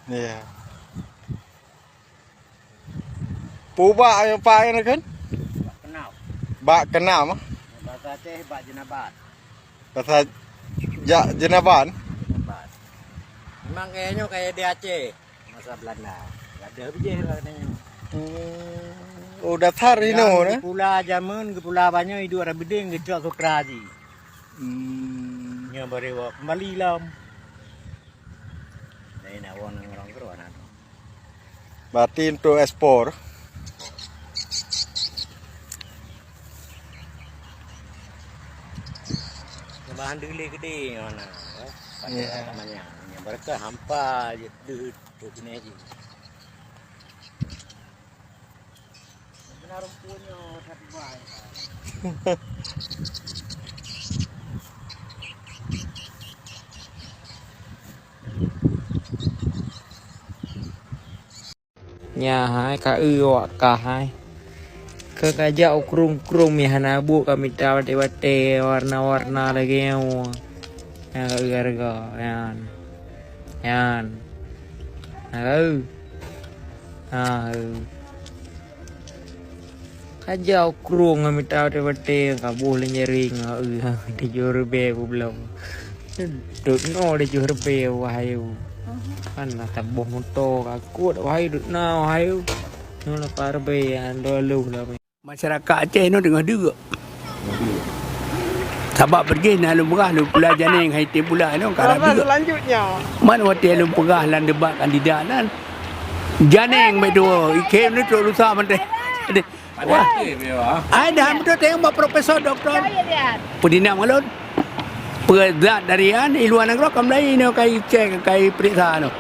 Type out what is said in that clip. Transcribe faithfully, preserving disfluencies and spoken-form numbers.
Ya. Peue bak nyang paih nyan kan? Bak keunam. Bak keunam, ah? Bahasa Aceh bak jenabat. Bahasa ja-, jenaban? Jenabat. Memang kayaknya kayak di Aceh masa Belanda. Ada bijéh lah katanya. Hmm. Oh, dasar inoe, nah? Geupula jameun, geupula banyoe iduek Rabideng geucok Sukra jih. Hmm. Nyoe bari awak kembali lom. Lain awak nang orang keruan. Berarti untuk ekspor. Bahan deuh lé gede nyoe na, eh. Pada manyang. Nyang barokah hampa je deuh tu kena je. Benar rumpun nyoe that bai. Nyan hai ka eu awak kah hai. Keu ka jak u krueng-krueng meuhana buet ka mita batèe-batèe warna-warna lagèe nyoe. Nyan ka eu hareuga nyan. Nyan. Na ka eu. Ha eu. Ka jak u krueng mita batèe-batèe ka boh lé nyaring ha eu. Tujoh ribèe peubloe. Dot noe tujoh ribèe wahai eu. Kan na taboh moto ka kuat wahai dot na wahai eu. Nyoe lapan ribèe han dua ploh lah. Masyarakat Aceh nyoe teungoh deuk. Sabab beujih na lôn peugah lôn pula janeng hai tem pula nyoe ka deuk. Selanjutnya. Man watèe lôn peugah lam debat kandidat nan. Janeng bak dua, ikhém ni trok lusa mantong. Wah. Ai dah beutôi tengok bak profesor doktor. Peudinam ngon lôn. Peue zat dari an i luwa nanggroe ka mulai nyoe kai cek kai periksa nyoe.